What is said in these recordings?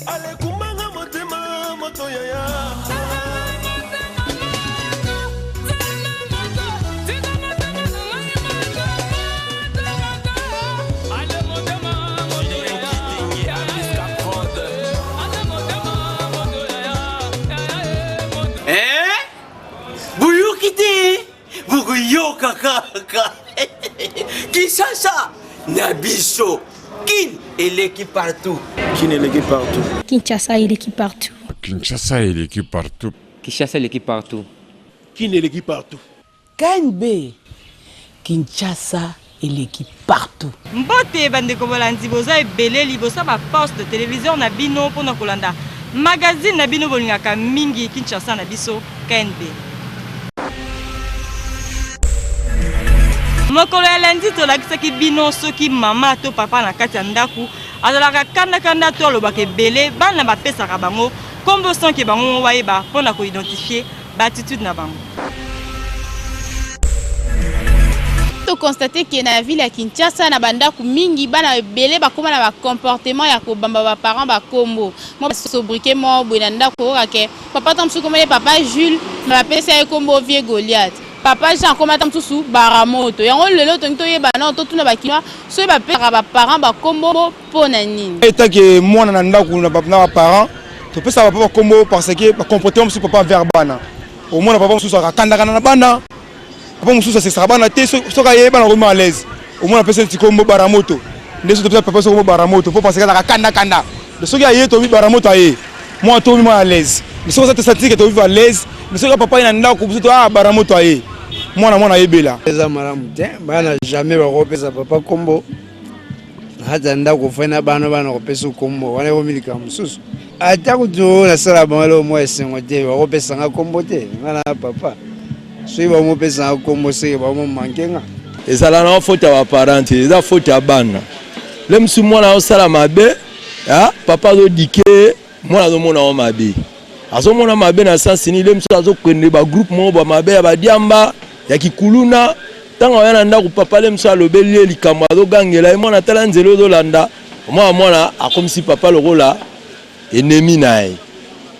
Alekumbanga motema moto yaya. Eh? Boyoki te bokoyoka kaka Kinshasa na biso kin eleki partout Kin eleki partout. Kinshasa eleki partout. Kinshasa eleki partout. Kinshasa eleki partout. Kin eleki partout. KNB Kinshasa eleki partout. Mbote bandeko bolandi boza ebele liboso ya ba poste televiseur na bino mpona kolanda magazine na bino bolingaka mingi Kinshasa na biso KNB. Mokolo ya lundi tolakisaki bino soki mama to papa na kati ya ndako azalaka kandakanda to alobaka ebele, bana bapesaka bango kombo sans que bango moko bayeba mpona koidentifie baattitude na bango. To constate ke na ville ya Kinshasa na bandako mingi bana ebele bakoma na ba comportement ya kobamba ba parents ba kombo. Mwa ba sobriquet moko boye na ndako oyoka ke papa ta mosusu kombo papa Jules mais bapesa ye kombo vieux Goliath. Papa Jean akoma ta mosusu Baramoto. Yango lelo tolingi toyeba nano totuna ba kinois soki bapesaka ba parents ba kombo mpo na nini. Etake mwana na ndako na ba parents topesaka papa kombo parce que ba comportement mosusu papa envers bana. Omona papa mosusu akakandakana na bana, papa mosusu asekisaka bana te, soki aye bana komi à l'aise. Omona apesa neti kombo Baramoto, nde soki topesa papa kombo Baramoto mpo parce que azalaka kanda kanda. Soki aye tobi Baramoto aye, mwana tomi mwana à l'aise. Mais soki oza tosentir que tobi à l'aise, mais soki papa ye na ndako biso to ah Baramoto aye, mwana mwana ayebela. Eza malamu te, bana jamais bakopesa papa kombo ata ndako ofai na bana bana kopesa kombo wana ekomi likambo mosusu. Ata kutu nasala bango eloko moko esengo te, bakopesa nga kombo te, nga na papa. Soki bamopesa nga kombo seke bamomanke nga. Ezala na faute ya baparent te, eza faute ya bana. Le mosusu mwana azosala mabe, papa azodike mwana azomona ngo mabe, azomona mabe na sens nini? Le mosusu azokende bagroupe moko ba mabe ya badiamba ya kikuluna. Ntango aya na ndako papa le mosusu alobeli ye likambo, azogangela ye mwana, tala nzela ozolanda. Mwana mwana akomisi papa lokola ennemi na ye.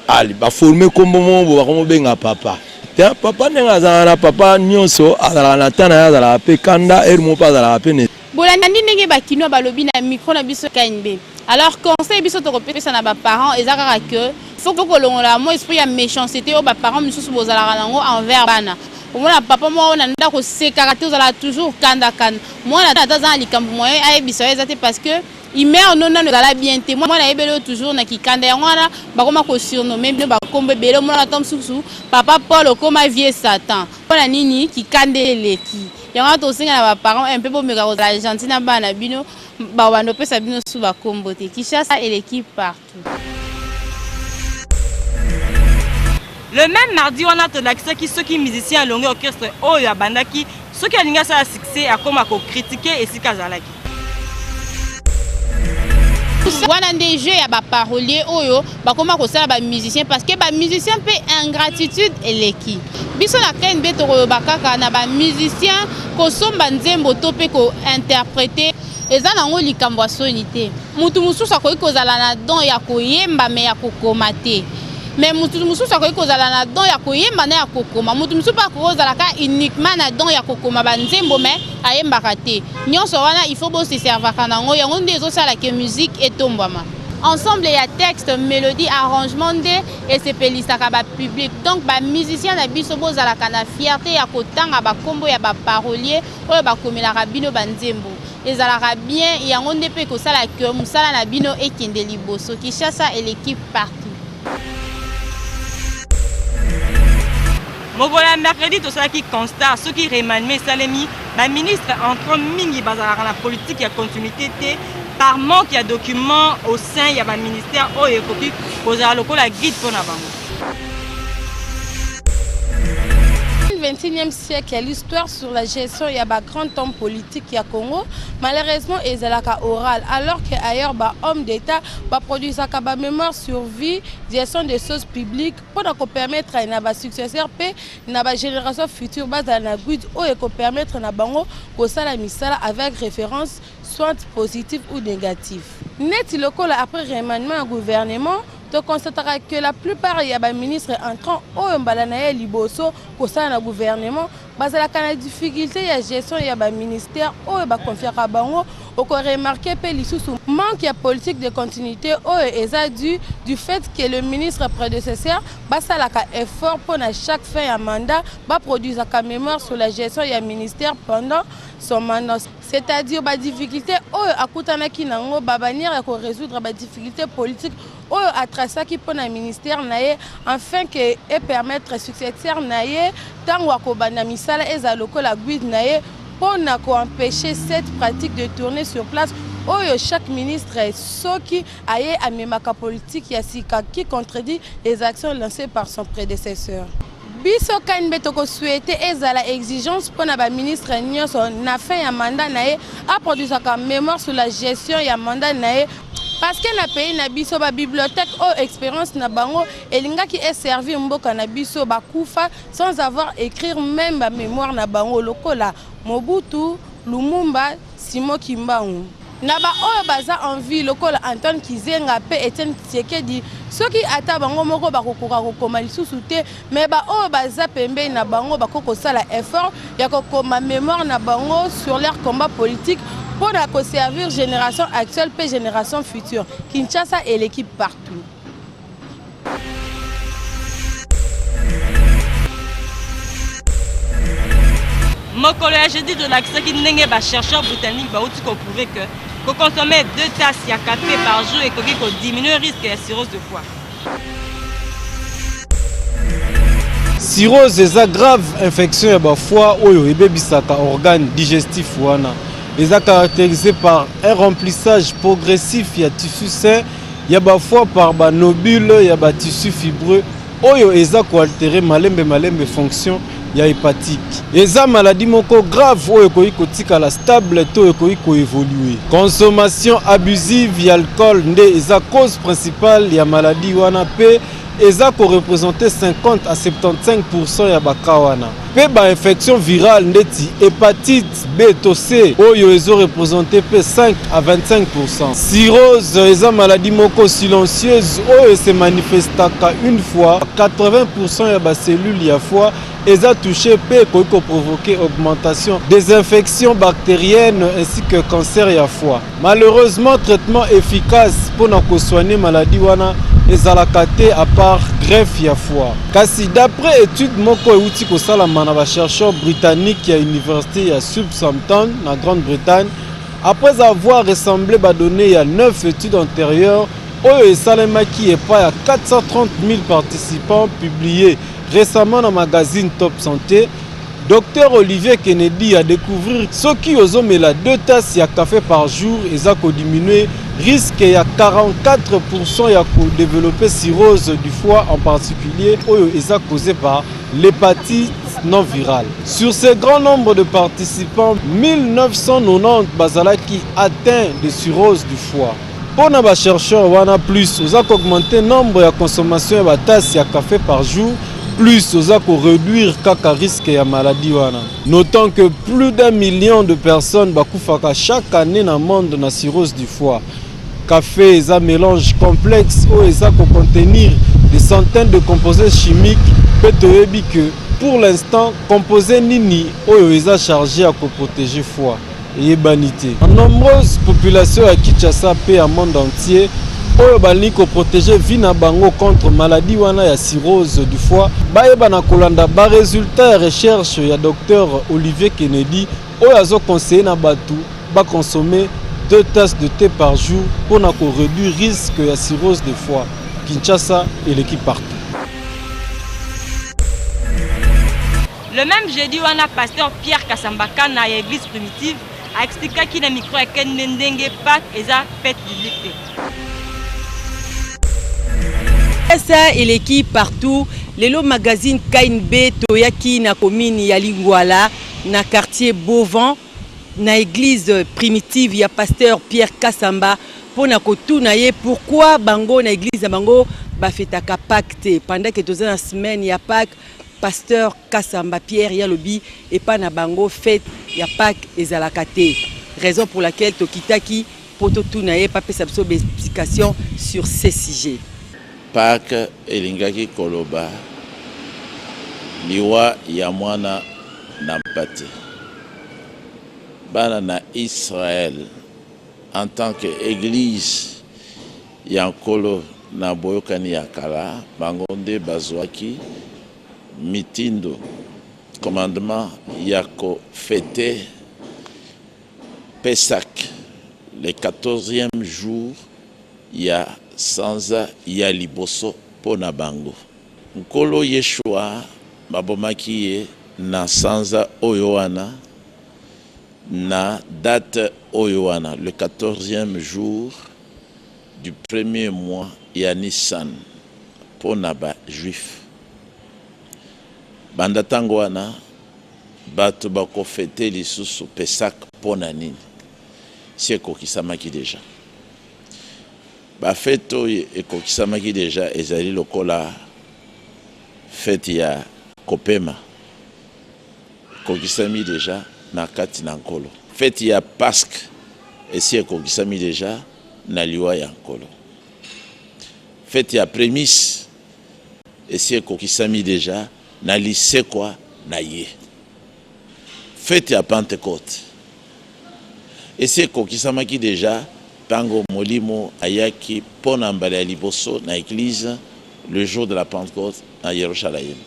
Ali baforme kombo moko bo bakomobenga papa te. Papa ndenge azalaka na papa nyonso azalaka na temps na ye, azalaka mpe kanda heure moko mpe azalaka mpe ne. Bolandi ndenge ba kinois balobi na micro na biso KNB. Alors conseil biso tokopesa na ba parents eza kaka que faut kolongola mwa esprit ya méchanceté oyo ba parents misusu bozalaka nango envers bana. Omona papa moko na ndako osekaka te, ozalaka toujours kanda kanda. Mwana ata aza na likambo moyen ayebisa yo eza te parce que humeur no nano ezala bien te. Mwana ayebeli yo toujours na kikanda, yango wana bakoma ko surnommer bino bakombo ebele. Omona ata mosusu papa Paul okoma vieux Satan. Mpona nini kikanda eleki? Yango wana tosenga na ba parents un peu bomeka kozala gentil na bana na bino, babanda opesa bino su bakombo te. Kinshasa eleki partout. Le même mardi wana tolakisaki soki musicien alongi orchestre oyo abandaki, soki alingi asala succès akoma ko critiquer esika azalaki. Wana nde jeu ya ba parolier oyo bakoma kosala ba musicien parce que ba musicien mpe ingratitude eleki. Biso na KNB tokoloba kaka na ba musicien kosomba nzembo to mpe ko interpreter eza nango likambo ya soni te. Mutu mosusu akoki kozala na don ya koyemba mais ya kokoma te. Mais mutu mosusu akoki kozala na don ya koyemba na ya kokoma. Mutu mosusu mpe akoki kozala kaka uniquement na don ya kokoma ba nzembo mais ayembaka te. Nyonso wana il faut bo se servaka nango, yango nde ezosala ke musique etombwama. Ensemble ya texte, melodie, arrangement nde esepelisaka ba public. Donc ba musiciens na biso bozalaka na fierté ya kotanga ba kombo ya ba paroliers oyo bakomelaka bino ba nzembo. Ezalaka bien, yango nde pe ekosala que mosala na bino ekende liboso. Kinshasa eleki partout. Mokolo ya mercredi tosalaki constat soki remaniement esalemi, ba ministres entrants mingi bazalaka na politique ya continuité te par manque ya documents au sein ya ba ministères oyo ekoki kozala lokola guide mpo na bango. 21e siècle, l'histoire sur la gestion ya ba grands hommes politiques ya Congo malheureusement ezalaka oral alors que ailleurs ba hommes d'Etat ba produisaka ba mémoires sur vie, gestion des choses publiques pona ko permettre na ba successeurs pe na ba générations futures bazala na guide oyo eko permettre na bango kosala misala avec référence soit positive ou négative. Neti lokola après remaniement ya gouvernement, to constataka que la plupart ya ba ministres entrants oyo mbala na ye liboso kosala na gouvernement bazalaka na difficulté ya gestion ya ba ministères oyo ba confiaka bango. Oko remarquer pe lisusu manque ya politique de continuité oyo eza dû du fait que le ministre prédécesseur basalaka effort pona chaque fin ya mandat ba produisaka mémoire sur la gestion ya ministère pendant son mandat, c'est-à-dire ba difficultés oyo akutanaki nango, ba manières ya ko résoudre ba difficultés politiques oyo a tracaki pona ministère na ye afin que e permettre successeur na ye tango akobanda misala ezala lokola guide na ye pona ko empecher cette pratique de tourner sur place oyo chaque ministre soki aye amemaka politique ya sika qui contredit les actions lancées par son prédécesseur. Biso KNB toko souhaiter ezala exigence pona ba ministres nionso na fin ya mandat na ye a produisaka memoire sur la gestion ya mandat na ye parce que na pays na biso ba bibliothèques oyo experience na bango elingaki e servir mboka na biso bakufa sans avoir ecrire meme ba memoire na bango lokola Mobutu, Lumumba, Simon Kimbangu. Na ba oyo baza en vie lokola Antoine Kizenga pe Etienne Tshisekedi, soki ata bango moko bakokoka kokoma lisusu te, mais ba oyo baza pembeni na bango bakoki kosala effort ya kokoma memoire na bango sur leur combat politique pona ko servir generation actuelle pe generation future. Kinshasa eleki partout. Mokolo ya jeudi tolakisaki ndenge ba chercheurs britanniques bauti ko prouver que ko consommer deux tasses ya café par jour ekoki ko diminuer risque ya cirrhose de foie. Cirrhose eza grave infection ya ba foie oyo ebebisaka organe digestif wana. Eza caractérisé par un remplissage progressif ya tissu sain ya ba foie par ba nodules ya ba tissus fibreux oyo eza ko alterer malembe malembe fonction ya hepatique. Eza maladie moko grave oyo ekoki kotikala stable to ekoki ko evoluer. Consommation abusive ya alcool nde eza cause principale ya maladie wana pe eza ko representer 50 à 75% ya ba cas wana. Pe ba infections virales ndeti hepatite B to C oyo ezo representer pe 5 à 25%. Cirrhose eza maladie moko silencieuse oyo e se manifestaka une fois 80% ya ba cellules ya foie eza touche pe ekoki ko provoquer augmentation des infections bacteriennes ainsi que cancer ya foie. Malheureusement traitement efficace pona ko soigner maladie wana ezalaka te à part greffe ya foie. Kasi d'après etude moko ewuti kosalama na ba chercheurs britanniques ya universite ya Southampton na Grande-Bretagne, après avoir ressemble ba donnees ya 9 etudes anterieures oyo esalemaki epai ya 430 000 participants publiées récemment na magazine Top Santé, Docteur Olivier Kennedy a decouvrir soki ozo mela deux tasses ya cafe par jour eza ko diminuer risque ya 44% ya ko developper cirrhose du foie en particulier oyo eza causé par l'hepatite non virale. Sur ce grand nombre de participants, 1990 bazalaki atteint de cirrhose du foie. Pona ba chercheurs wana plus oza ko augmenter nombre ya consommation ya ba tasses ya cafe par jour, plus oza ko reduire kaka risque ya maladie wana. Notons que plus d'un million de personnes bakufaka chaque année na monde na cirrhose du foie. Cafe eza melange complexe oyo eza ko contenir des centaines de composés chimiques pe toyebi que pour l'instant composé nini oyo eza charge ya ko proteger foie eyebani te. Ba nombreuses populations ya Kinshasa pe ya monde entier oyo balingi ko proteger vie na bango contre maladie wana ya cirrhose du foie bayeba na kolanda ba resultats ya recherche ya Docteur Olivier Kennedy oyo azo conseiller na batu ba consommer deux tasses de thé par jour pona ko reduire risque ya cirrhose de foie. Kinshasa eleki partout. Le meme jeudi wana, pasteur Pierre Kasambakana ya eglise primitive a explikaki na micro ya Ken nde ndenge Paques eza fete biblique te. Kinshasa eleki partout. Lelo magazine KNB toyaki na commune ya Lingwala na quartier Beauvent na eglise primitive ya pasteur Pierre Kassamba mpo na kotuna ye pourquoi bango na eglise na bango bafetaka Pâques te pendant que toza na semaine ya Pâques. Pasteur Kassamba Pierre ye alobi epa na bango fete ya Pâques ezalaka te, raison pour laquelle tokitaki mpo totuna ye mpe apesa biso ba explications sur ce sujet. Pâques elingaki koloba liwa ya mwana na mpate. Bana na Israël en tant que eglise ya Nkolo na Boyokani ya Kala, bango nde bazuaki mitindo, commandement, ya ko feter Pessach le quatorzième jour ya sanza ya liboso mpo na bango. Nkolo Yeshua babomaki ye na sanza oyo wana na date oyo wana, le quatorzième jour du premier mois ya Nissan mpo na ba juifs. Banda tango wana, bato bako feter lisusu Pessach mpo na nini? Si ekokisamaki dejà. Ba fete oyo ekokisamaki dejà ezali lokola fete ya kopema. Ekokisami dejà na kati na Nkolo. Fete ya Pasque esi ekokisami dejà na liwa ya Nkolo. Fete ya Premise esi ekokisami dejà na lisekwa na ye. Fete ya Pentecote esi ekokisamaki dejà tango Molimo ayaki mpo na mbala ya liboso na Eglise le jour de la Pentecote na Yerushalayim.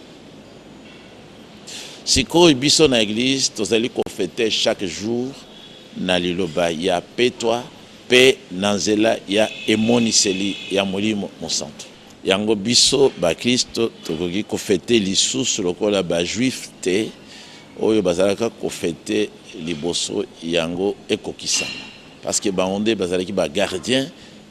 Sikoyo biso na eglise tozali ko feter chaque jour na liloba ya petwa pe na nzela ya emoniseli ya Molimo Mosantu. Yango biso ba Klisto tokoki ko feter lisusu lokola ba Juifs te oyo bazalaka ko feter liboso yango ekokisama parce que bango nde bazalaki ba gardiens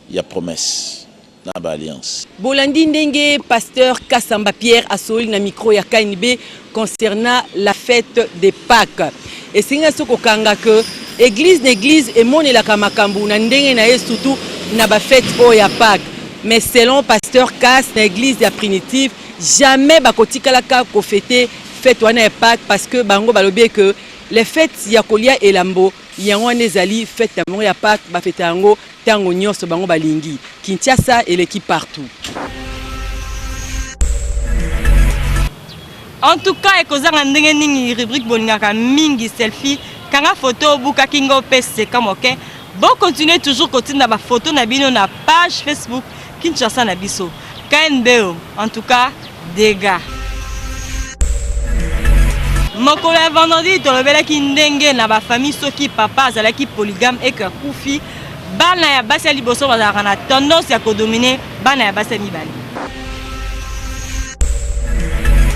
ya promesse. na ba alliance. Bolandi ndenge pasteur Kassamba Pierre asololi na micro ya KNB concernant la fete de Paques. Esengi na biso kokanga que eglise na eglise emonelaka makambo na ndenge na ye surtout na ba fete oyo ya Paques. Mais selon pasteur Kass na eglise ya Primitive jamais bakotikalaka ko feter fete wana ya Paques parce que bango balobi que les fetes ya kolia elambo Yango wana ezali fete na bango ya Paques, ba feta yango tango nionso bango balingi. Kinshasa eleki partout. En tout cas ekozanga ndenge nini rubrique bolingaka mingi selfie kanga photo obuka kingo pe seka moke bo continuer toujours kotinda ba photo na bino na page Facebook Kinshasa na biso KNBO en tout cas Degats. Mokolo ya vendredi tolobelaki ndenge na ba famille soki papa azalaki polygame et que akufi, bana ya basi ya liboso bazalaka na tendance ya ko dominer bana ya basi ya mibale.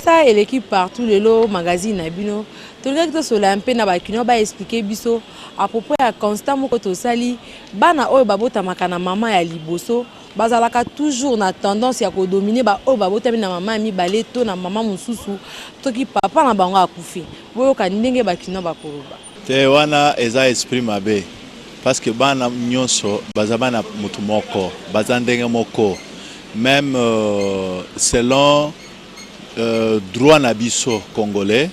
Ça eleki partout lelo magazine na bino tolingaki tosolola mpe na bakinois ba expliquer biso à propos ya constat moko tosali bana oyo babotamaka na mama ya liboso Bazalaka toujours na tendance ya ko dominer ba oyo babotami na mama ya mibale to na mama mosusu soki papa na bango akufi. Boyoka ndenge ba kinois bakoloba. Te wana eza esprit mabe parce que bana nionso baza bana mutu moko baza ndenge moko meme selon droit na biso congolais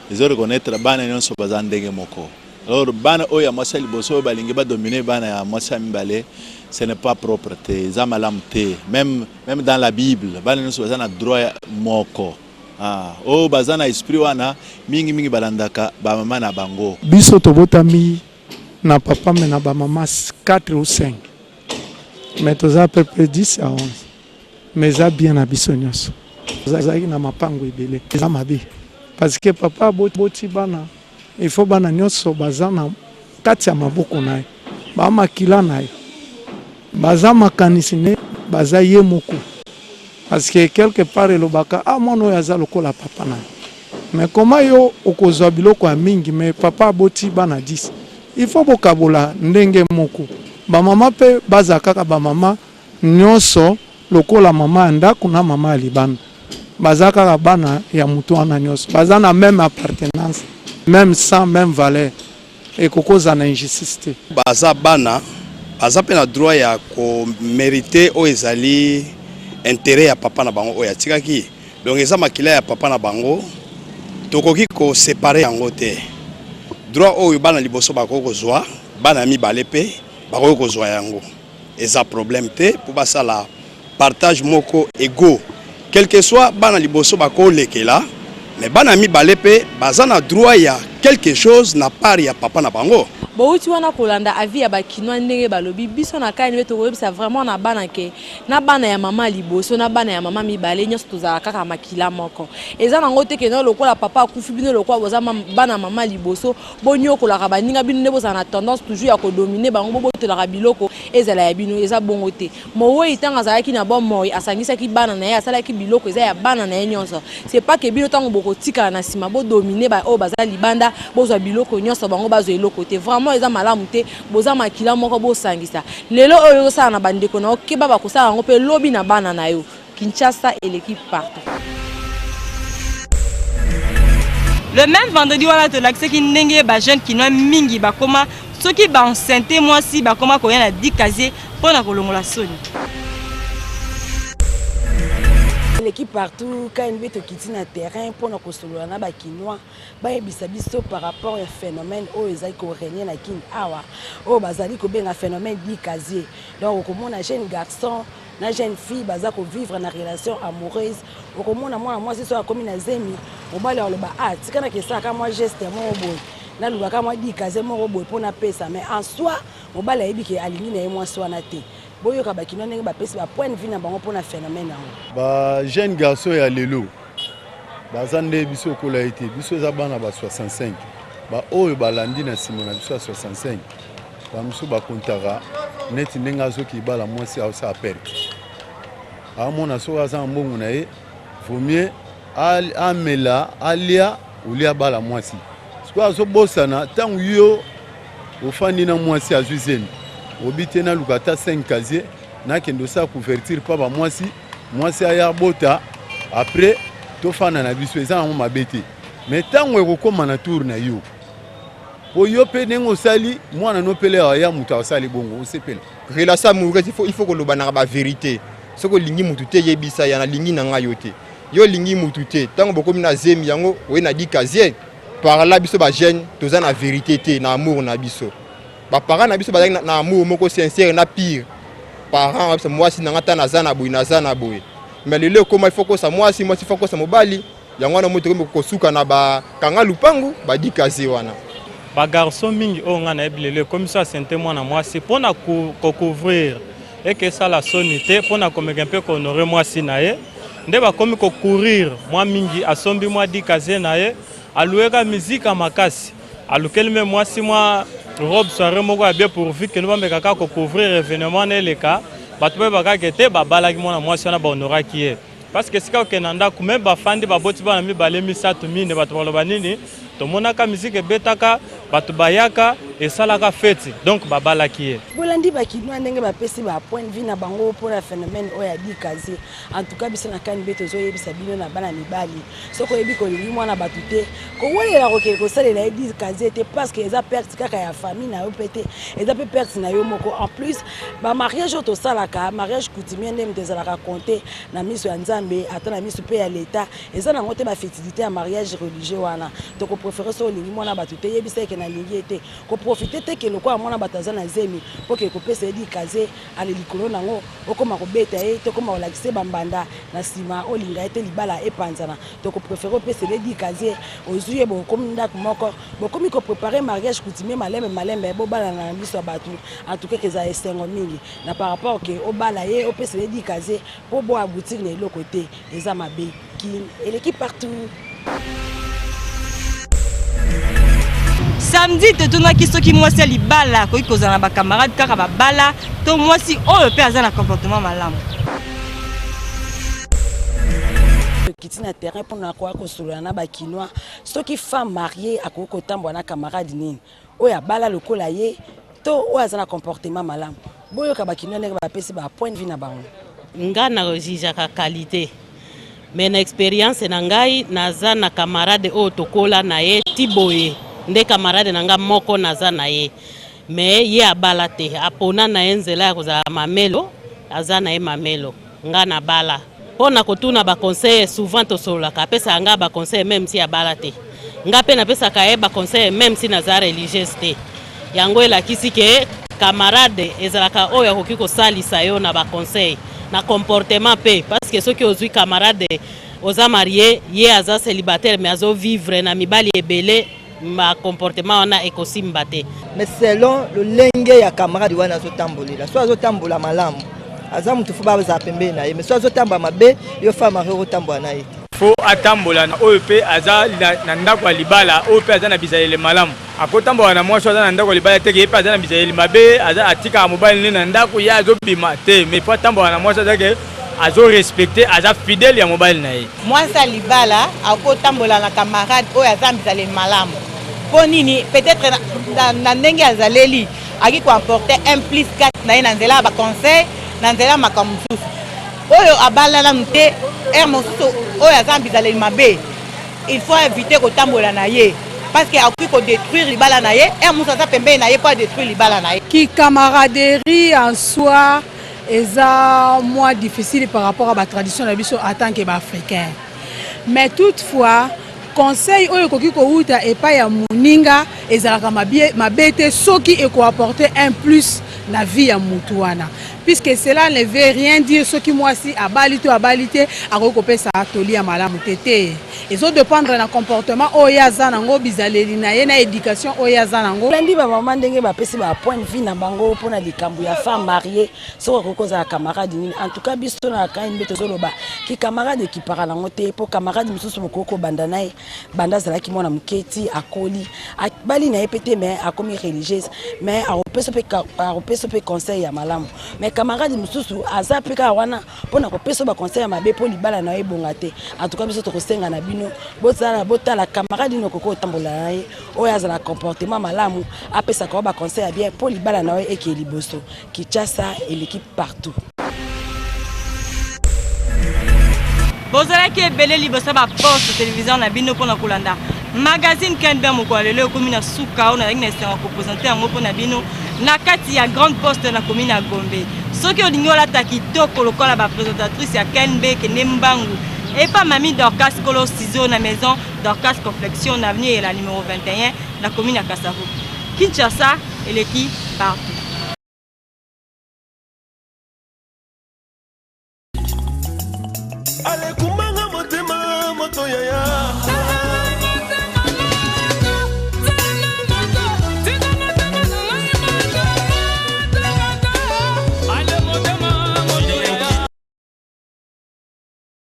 ezo reconnaitre bana nionso baza ndenge moko. Alors bana oyo ya mwasi ya liboso oyo balingi ba dominer bana ya mwasi ya mibale ce n'est pas propre te eza malamu te meme meme dans la bible bana nionso baza na droit moko ah oyo baza na esprit wana mingi mingi balandaka ba mama na bango. Biso tobotami na papa mais na ba mama 4 ou 5 mais toza à peu près 10 à 11 mais eza bien na biso nionso. Tozalaki na mapangu ebele eza mabe parce que papa aboti bana Il faut bana nionso baza na kati ya maboko naye ba makila naye baza makanisi ne baza ye moko parce que quelque part elobaka ah mwana oyo aza lokola papa naye mais comment yo okozwa biloko ya mingi mais papa aboti bana 10 il faut bokabola ndenge moko ba mama pe baza kaka ba mama nionso lokola mama ya ndaku na mama ya libanda. Baza kaka bana ya mutu wana nioso baza na meme appartenance meme sang meme valeur ekoki kozala na injustice te. Baza bana baza pe na droit ya ko merite oyo ezali interet ya papa na bango oyo atikaki donc eza makila ya papa na bango tokoki ko separer yango te droit oyo bana liboso bakoki kozua bana ya mibale pe bakoki kozua yango. Eza problème te po basala partage moko egaux quelque soit bana liboso bako lekela mais bana mibale pe baza na droit ya quelque chose na part ya papa na bango. Bowuti wana kolanda avis ya ba kinois ndenge balobi, biso na KNB tokoyebisa vraiment na bana ke na bana ya mama liboso na bana ya mama mibale nionso tozalaka kaka makila moko. Eza nango te ke non lokola papa akufi bino lokola boza bana mama liboso Boniokolaka baninga bino nde bozala na tendance toujours ya ko dominer bango bobotolaka biloko ezala ya bino eza bongo te moweyi tango azalaki na bomoi asangisaki bana na ye asalaki biloko eza ya bana na ye nionso c'est pas que bino tango bokotikala na sima bo dominer ba oyo baza libanda bozwa biloko nionso bango bazwa eloko te vraiment eza malamu te boza makila moko bosangisa lelo oyo ozosala na bandeko na yo keba bakosala yango pe lobi na bana na yo Kinshasa eleki partout. Le même vendredi wana tolakisaki ndenge ba jeune kinois mingi bakoma soki ba enceinte mwasi bakoma koya na 10 casier mpo na kolongola soni. Eleki partout KNB tokiti na terrain mpo na kosolola na ba kinois bayebisa biso par rapport ya phénomène oyo ezali ko régner na kin awa oyo bazali kobenga phénomène 10 casier donc okomona jeune garçon na jeune fille baza ko vivre na relation amoureuse okomona mwana mwasi soki akomi na zemi mobali aloba ah tika na kesaka mwa geste moko boye nalukaka mwa dikaze moko boye mpo napesa mais en soi mobali ayebi ke alingi na ye mwasi wana te boyoka bakino ndenge bapesi ba point de vue na bango mpo na phénomène yango. Ba jeune garçon ya lelo baza nde biso okola ye te biso eza bana ba 65 ba oyo balandi na nsima na biso ya 65 Ba mosusu ba kontaka neti ndenge azo kibala mwasi aosala perte. Amona soki aza na mbongo na ye vaut mieux amela alia olie abala mwasi. Sikoyo azobosana ntango yo ofandi na mwasi azwi zemi obi te naluka ata 5 casier nakende osala couverture mpa bamwasi mwasi aya abota après tofanda na biso eza yango mabe te mais ntango ekokóma na tour na yo Po yo pe ndenge osali mwana no pe leo aya mutu asali bongo osepela. Relation amoureuse il faut il faut kolobanaka ba verite soki olingi mutu te yebisa ya nalingi na ngai yo te yo olingi mutu te ntango bokomi na zemi yango oye na di casier par là biso ba jeune toza na verite te na amour na biso ba parents na biso bazalaki na, na amour moko sincère na pire parent biso mwasi na ngai ata naza na boye naza na boye mais lelo ekoma il faut kosa mwasi mwasi il faut kosa mobali Yango wana moto ekomi kosuka na ba kanga lupangu ba dikaze wana. Ba garçon mingi oyo nga nayebi lelo ekomi so asente mwana mwasi mpo na ko couvrir eke esala soni te mpo na komeka mpe ko honorer mwasi na ye nde bakomi ko courir mwa mingi asombi mwa dikaze na ye alueka mizika makasi alukeli me mwasi mwa robe soirée moko ya bien pourvu que bameka kaka ko couvrir evenement na eleka bato bayeba kaka ete babalaki mwana mwasi wana bahonoraki ye. Parce que esika okende na ndako meme bafandi baboti bana mibale misato mine bato baloba nini tomonaka miziki ebetaka bato bayaka esalaka feti donc babalaki ye. Bolandi ba kinois ndenge bapesi ba point de vue na bango pona phenomène oyo ya dikaze. En tout cas biso na KNB tozo yebisa bino na bana mibali soki oyebi kolingi mwana batu te kowelela kokende kosalela ye dikaze te parce que eza perte kaka ya famille na yo pe te eza pe perte na yo moko en plus ba mariage oyo tosalaka mariage coutumier nde moto ezalaka compte na miso ya Nzambe ata na miso pe ya l'etat eza nango te ba futilite ya mariage religieux wana toko prefere soki olingi mwana batu te yebisa ye ke nalingi ye te ko profite te ke lokola mwana batu aza na zemi po ke kopesa ye dikaze ale likolo nango okoma kobeta ye to okoma kolakisa ye ba mbanda na sima olinga ye te libala epanzana toko prefere opesela ye dikaze ozui ye bokomi ndaku moko bokomi ko prepare mariage coutumier malembe malembe bobalana na miso ya batu en tout cas ekozala esengo mingi. Na par rapport que obala ye opesela ye dikaze po bo aboutir na eloko te eza mabe kin eleki partout. Samedi totunaki soki mwasi ya libala akoki kozala na ba camarade kaka babala to mwasi oyo mpe aza na comportement malamu. Tokiti na terrain pona koya kosolola na ba kinois soki femme mariee akoki kotambola na camarade nini oyo abala lokola ye to oyo aza na comportement malamu. Boyoka ba kinois ndenge bapesi ba point de vue na bango. Nga na jugeaka qualite. Mais na experience na ngai, naza na camarade oyo tokola na ye ti boye, nde camarade na nga moko naza na ye, mais ye abala te, apona na ye nzela ya kozala mamelo, aza na ye mamelo, nga nabala. Po na kotuna ba conseils, souvent tosololaka, apesaka nga ba conseils meme si abala te, nga pe napesaka ye ba conseils meme si naza religieuse te. Yango elakisi ke camarade ezalaka oyo akoki kosalisa yo na ba conseils, na comportement pe, parce que soki ozui camarade oza marie, ye aza celibataire mais azo vivre na mibali ebele, ba comportement wana ekosimba te. Mais selon lolenge ya camarade wana azotambolela, soki azotambola malamu, aza mutu faut bazala pembeni na ye, mais soki azotambola mabe, yo femme mariee okotambola na ye te. Faut atambola na oyo pe aza na ndako ya libala, oyo pe aza na bizaleli malamu. Akotambola na mwasi oyo aza na ndako ya libala te ke ye pe aza na bizaleli mabe, aza atikaka mobali ne na ndako, ye azobima te, mais faut atambola na mwasi aza ke azo respecter, aza fidèle ya mobali na ye. Mwasi ya libala akotambola na camarade oyo aza na bizaleli malamu po nini? Peut etre na ndenge azaleli akoki ko apporter un plus kati na ye na nzela ya ba conseils, na nzela ya makambo mosusu. Oyo abala nanu te, heure mosusu oyo aza na bizaleli mabe, il faut eviter kotambola na ye parce que akoki ko detruire libala na ye, heure mosusu aza pembeni na ye po a detruire libala na ye. Ki camaraderie en soi eza mua difficile par rapport ya ba tradition na biso en tant que ba africains mais toutefois conseil oyo ekoki kowuta epai ya moninga ezalaka mabe te soki eko apporter un plus na vie ya mutu wana puisque cela ne veut rien dire soki mwasi abali to abali te akoki kopesa toli ya malamu te te ezo dependre na comportement oyo ye aza nango bizaleli na ye na education oyo ye aza nango. Olandi ba maman ndenge ba pesi ba point de vue na bango pona likambo ya femme mariee soki akoki kozala camarade nini en tout cas biso na KNB tozoloba ki camarade ekipaka nango te po camarade mosusu bokoki kobanda na ye banda azalaki mwana moke ti akoli abali na ye pe te mais akomi religieuse mais akopesa pe conseil ya malamu mais camarade mosusu aza pe kaka wana pona kopesa ba conseil ya mabe po libala na yo ebonga te en tout cas biso tokosenga na bino bozala botala camarade nini okoki kotambola na ye oyo azala comportement malamu apesaka yo ba conseil ya bien po libala na yo ekeye liboso Kinshasa eleki partout. Bozalaki ebele liboso ya ba poste televiseur na bino pona kolanda magazine KNB ya mokolo ya lelo ekomi na suka oyo nazalaki na esengo ya kopresente yango mpo na bino na kati ya grande poste na commune ya Gombe. Soki olingi olata kitoko lokola ba presentatrice ya KNB, kende mbangu epa Mami Dorcas kolo ciseaux na maison Dorcas Confection na avenue Yela numero 21 na commune ya Kasavubu. Kinshasa eleki partout.